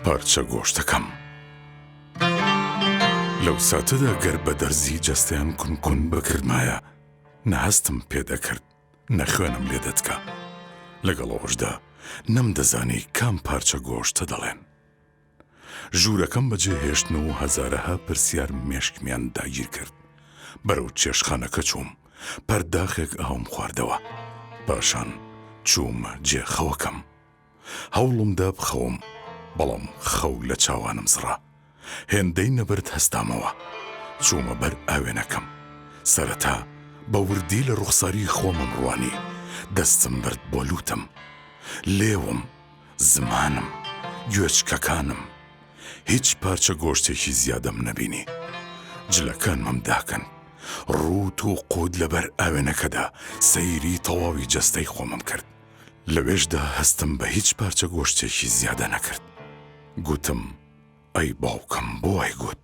پارچە گۆشتەکەم. لەو ساتەدا گەر بە دەرزی جەستەیان کون کون بکردمایە، نە هەستم پێ دەکرد، نە خوێنم لێ دەتکا. لەگەڵ ئەوەشدا نەمدەزانی کام پارچە گۆشتە دەڵێن. ژوورەکەم بەجێ هێشتن و هەزارەها پرسیار مێشکمیان داگیر کرد. بەرەو چێشتخانەکە چووم، پەرداخێک ئاوم خواردەوە. پاشان چوومە جێ خەوەکەم. هەوڵم دا بخەوم، بەڵام خەو لە چاوانم زڕا. هێندەی نەبرد هەستامەوە. چوومە بەر ئاوێنەکەم. سەرەتا بە وردی لە ڕوخساری خۆمم ڕوانی. دەستم برد بۆ لووتم. لێوم. زمانم. گوێچکەکانم. هیچ پارچە گۆشتێکی زیادەم نەبینی. جلەکانمم داکەند. ڕووت و قووت لەبەر ئاوێنەکەدا سەیری تەواوی جەستەی خۆمم کرد. لەوێشدا هەستم بە هیچ پارچە گۆشتێکی زیادە نەکرد. گوتم، ئەی باوکم بۆ وای گوت؟